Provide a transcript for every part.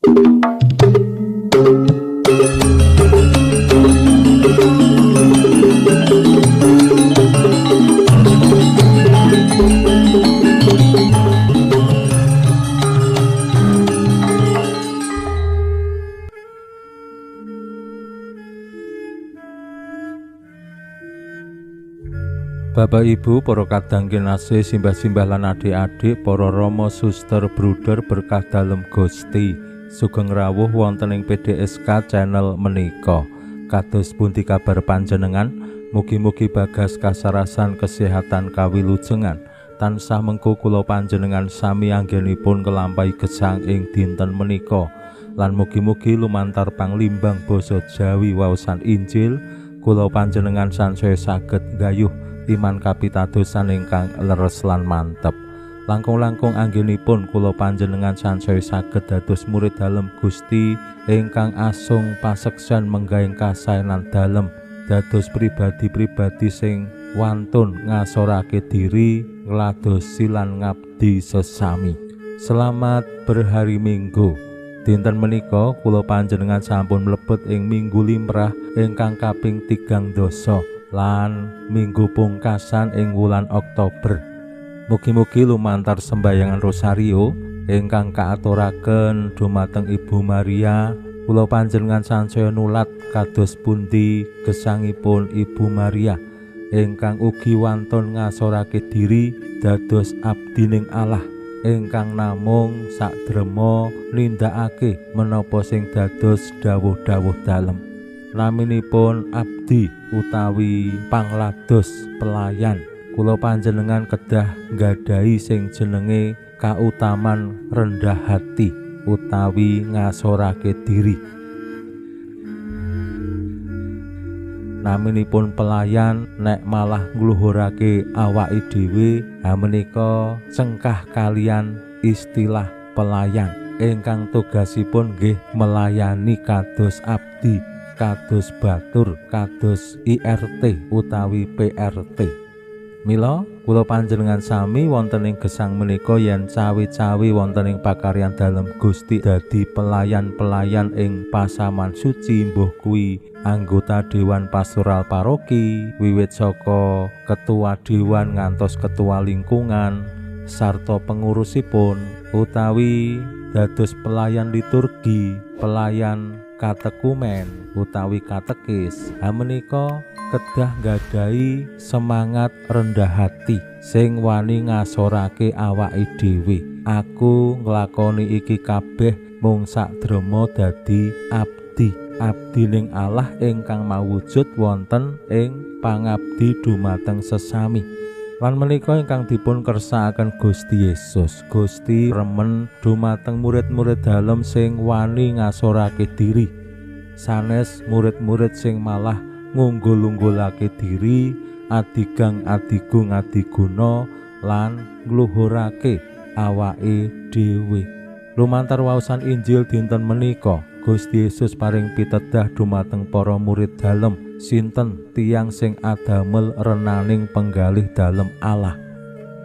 Bapak Ibu, para kadang kinasih, simbah-simbah lan adik-adik, para rama, suster, bruder berkah dalem Gusti. Sugeng rawuh wonten ing PDSK channel menika. Kados pundi kabar panjenengan? Mugi-mugi bagas kasarasan kesehatan kawilujengan. Tansah mengko kula panjenengan sami anggenipun nglampahi gesang ing dinten menika. Lan mugi-mugi lumantar panglimbang basa Jawi waosan Injil kula panjenengan sansaya saged nggayuh iman kapitadosan ingkang leres lan mantep. Langkung-langkung anggenipun kula panjenengan sansaya saged dados murid dalem Gusti ingkang asung paseksen menggahing kasaenan dalem, dados pribadi-pribadi sing wantun ngasorake diri, ngladosi lan ngabdi sesami. Selamat berhari Minggu. Dinten menika kula panjenengan sampun mlebet ing Minggu Limrah ingkang kaping 3 lan minggu pungkasan ing wulan Oktober. Mugi-mugi lumantar sembayangan rosario ingkang kaaturaken dumateng Ibu Maria, kula panjenengan sansaya nulat kados pundi gesangipun Ibu Maria ingkang ugi wantun ngasorake diri dados abdining Allah ingkang namung sakdrema nindakake menapa sing dados dawuh-dawuh dalem. Naminipun abdi utawi panglados pelayan, kula panjenengan kedah nggadahi sing jenenge kautaman rendah hati utawi ngasorake diri. Naminipun pelayan nek malah ngluhurake awake dhewe, ha menika cengkah kalian istilah pelayan ingkang tugasipun nggih melayani kados abdi, kados batur, kados IRT utawi PRT. Mila kula panjenengan sami wonten ing gesang menika yen cawi-cawi wonten ing pakaryan dalem Gusti dadi pelayan-pelayan ing pasaman suci, mbuh kuwi anggota dewan pastoral paroki, wiwit saka ketua dewan ngantos ketua lingkungan sarta pengurusipun, utawi dados pelayan liturgi, pelayan katekumen utawi katekis. Ha menika kedah nggadahi semangat rendah hati sing wani ngasorake awake dhewe. Aku nglakoni iki kabeh mung sakdrema dadi abdi, abdining Allah ingkang mawujud wonten ing pangabdi dumateng sesami. Lan menika ingkang dipun kersakaken Gusti Yesus. Gusti remen dumateng murid-murid dalem sing wani ngasorake diri, sanes murid-murid sing malah ngunggul-unggulake diri, adigang adigung adiguna lan ngluhurake awake dhewe. Lumantar waosan Injil dinten menika, Gusti Yesus paring pitedah dumateng para murid dalem sinten tiyang sing adamel renaning penggalih dalem Allah.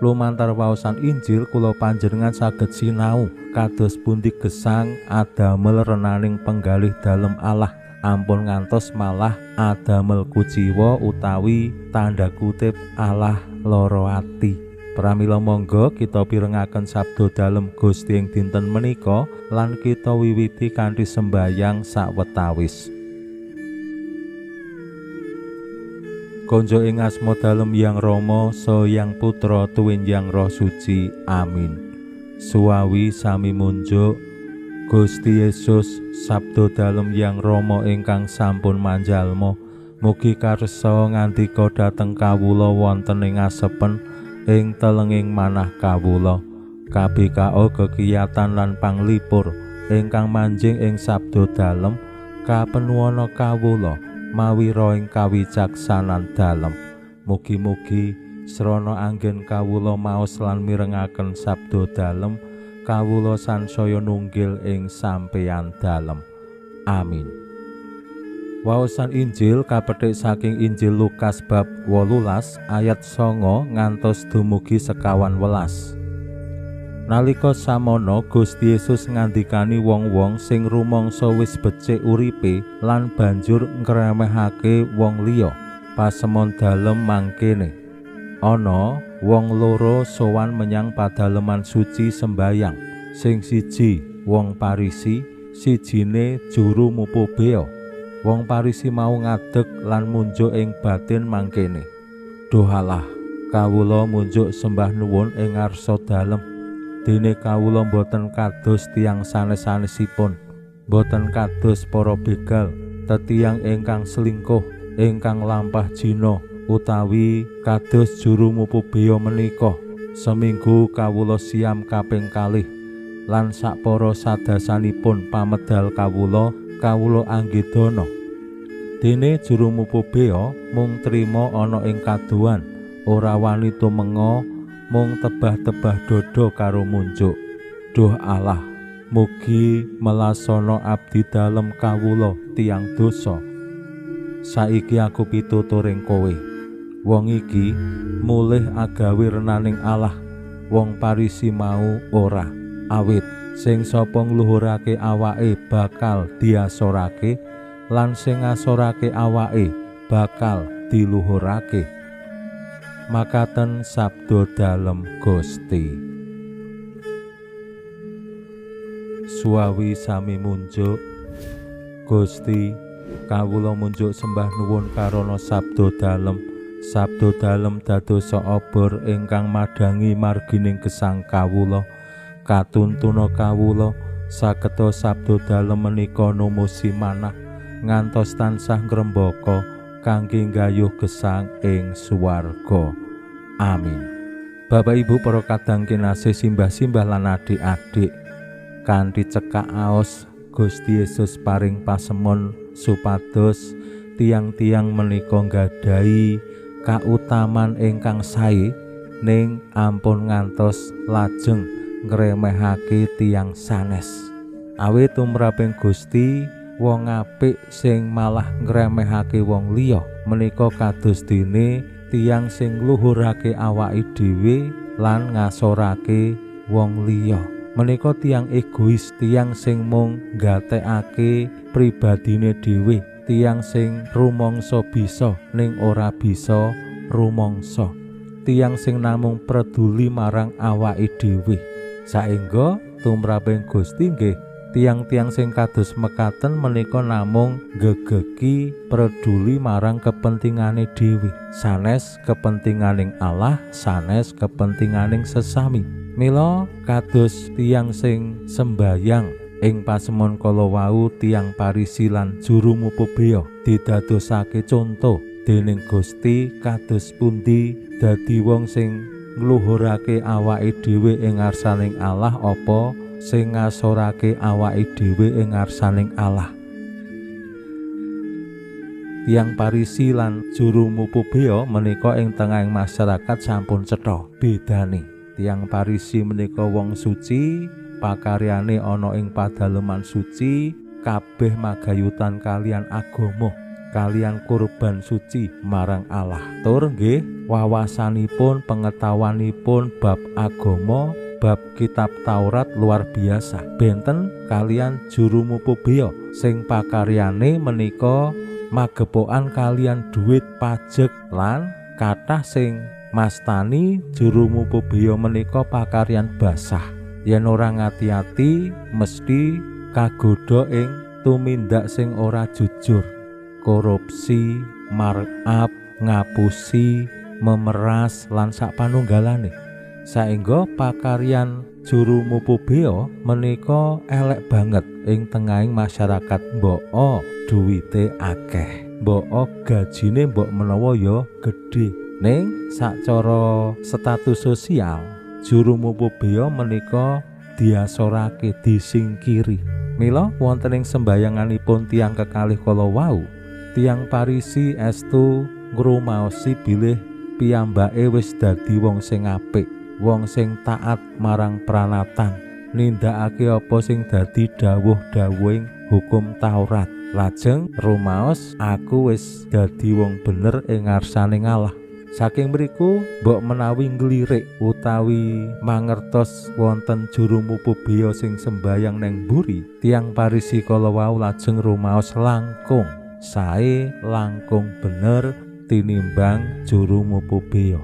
Lumantar waosan Injil kula panjenengan saged sinau kados pundi gesang adamel renaning penggalih dalem Allah. Ampun ngantos malah adamel kuciwa utawi tanda kutip Allah loro ati. Pramila monggo kita pirengaken sabda dalem Gusti ing dinten menika lan kita wiwiti kanthi sembayang sawetawis. Konjo ing asma dalem Yang Rama, Saha Yang Putra, tuwin Yang Roh Suci. Amin. Suwawi sami munjuk Gusti Yesus, sabda dalem Yang Rama ingkang sampun manjalma, mugi karsa ngandika dhateng kawula wonten ing asepen ing telenging manah kawula. KBKO kekiyatan lan panglipur ingkang manjing ing sabda dalem kapenuwana kawula mawi roing kawicaksanan dalem. Mugi-mugi srana anggen kawula maos lan mirengaken sabda dalem, kawula sansaya nunggil ing sampeyan dalem. Amin. Waosan Injil kapethik saking Injil Lukas bab 18 ayat 9 ngantos dumugi 15. Nalika samono Gusti Yesus ngandikani wong-wong sing rumangsa wis becik uripe lan banjur ngremehake wong liya. Pasemon dalem mangkene. Ana wong loro sowan menyang padaleman suci sembayang. Sing siji wong Parisi, sijine juru mupu bea. Wong Parisi mau ngadeg lan munjuk ing batin mangkene. Duh Allah, kawula munjuk sembah nuwun ing ngarsa dalem. Dene kawula boten kados tiyang sanes-sanesipun, boten kados para begal, tetiyang ingkang selingkuh, ingkang lampah jina, utawi kados juru mupu bea menika. Seminggu kawula siam kaping kalih, lan sakpara sadasanipun pamedal kawula, kawula anggedana. Dene juru mupu bea mung trima ana ing kadohan, ora wani tumenga, mung tebah-tebah dodo karo munjuk. Duh Allah, mugi melasana abdi dalem kawula tiyang dosa. Saiki aku pituturing kowe, wong iki mulih agawe renaning Allah, wong Parisi mau ora. Awit sing sapa ngluhurake awake bakal diasorake, lan sing ngasorake awake bakal diluhurake. Makaten sabda dalem Gusti. Suwawi sami munjuk. Gusti, kawula munjuk sembah nuwun karana sabda dalem. Sabda dalem dadosa obor ingkang madhangi margining gesang kawula. Katuntuna kawula sageta sabda dalem menika numusi manah ngantos tansah ngrembaka kangge nggayuh gesang ing swarga. Amin. Bapak Ibu para kadang kinasih, simbah-simbah lan adik-adik, kanthi cekak aos Gusti Yesus paring pasemon supados tiyang-tiyang menika nggadahi kautaman ingkang sae, ning ampun ngantos lajeng ngremehake tiyang sanes. Awit tumraping Gusti, wong apik sing malah ngremehake wong liya menika kados dene tiyang sing ngluhurake awake dhewe lan ngasorake wong liya. Menika tiyang egois, tiyang sing mung nggatekake pribadine dhewe, tiyang sing rumangsa bisa ning ora bisa rumangsa, tiyang sing namung peduli marang awake dhewe. Saengga tumraping Gusti nggih tiyang-tiyang sing kados mekaten menika namung gegeki peduli marang kepentingane dhewe, sanes kepentinganing Allah, sanes kepentinganing sesami. Mila kados tiyang sing sembayang ing pasemon kala wau, tiyang Parisi lan juru mupu bea didadosake conto dening Gusti kados pundi dadi wong sing ngluhurake awake dhewe ing ngarsaning Allah apa sing ngasorake awake dhewe ing ngarsaning Allah. Tiyang Parisi lan juru mupu bea menika ing tengahing masyarakat sampun cetha bedane. Tiyang Parisi menika wong suci, pakaryane ana ing padaleman suci, kabeh magayutan kalian agama, kalian kurban suci marang Allah. Tur nggih wawasanipun, pengetahuanipun bab agama, bab kitab Taurat luar biasa. Benten kalian juru mupu bea sing pakaryane menika magepokan kalian duit pajek, lan kathah sing mastani juru mupu bea menika pakaryan basah. Yen ora ngati-ati mesti kagodha ing tumindak sing ora jujur, korupsi, markup, ngapusi, memeras lan sapanunggalane. Saengga pakaryan juru mupu bea menika elek banget ing tengahing masyarakat. Mbok duwite akeh, mbok gajine mbok menawa ya gedhe, ning sacara status sosial juru mupu bea menika diasorake, disingkiri. Mila wonten ing sembayanganipun tiyang kekalih kala wau, tiyang Parisi estu ngrumaosi bilih piyambake wis dadi wong sing apik, wong sing taat marang pranatan, nindakake apa sing dadi dawuh-dawuhing hukum Taurat. Lajeng rumaos aku wis dadi wong bener ing ngarsaning Allah. Saking mriku mbok menawi nglirik utawi mangertos wonten juru mupu beya sing sembayang neng mburi, tiyang Parisi kala wau lajeng rumaos langkung sae, langkung bener tinimbang juru mupu beya.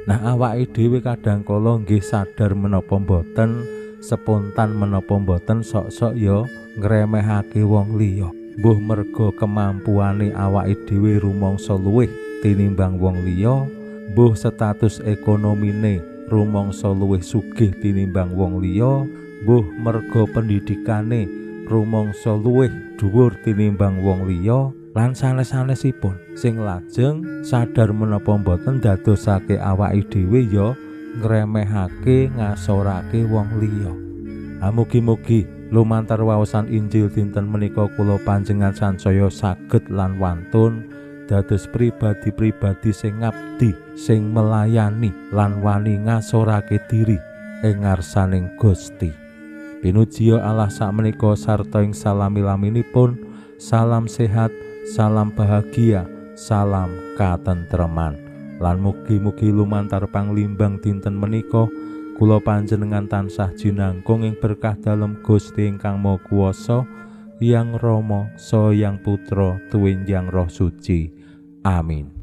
Nah, awake dhewe kadang kala nggih sadar menapa mboten, spontan menapa mboten, sok-sok ya ngremehake wong liya. Mbuh merga kemampuane awake dhewe rumangsa luwih tinimbang wong liya, mbuh status ekonomine rumangsa luwih sugih tinimbang wong liya, mbuh merga pendidikane rumangsa luwih dhuwur tinimbang wong liya, lan sanes-sanesipun sing lajeng sadar menapa mboten dadosake awake dhewe ya ngremehake, ngasorake wong liya. Mugi-mugi lumantar waosan Injil dinten menika kula panjenengan sansaya saged lan wantun dados pribadi-pribadi sing ngabdi, sing melayani lan wani ngasorake diri ing ngarsaning Gusti. Pinuji Allah sakmenika sarta ing salami-laminipun. Salam sehat, salam bahagia, salam katentreman. Lan mugi-mugi lumantar panglimbang dinten menika kula panjenengan tansah jinangkung ing berkah dalem Gusti ingkang Maha Kuwasa, Yang Rama, Saha Yang Putra, tuwin Yang Roh Suci. Amin.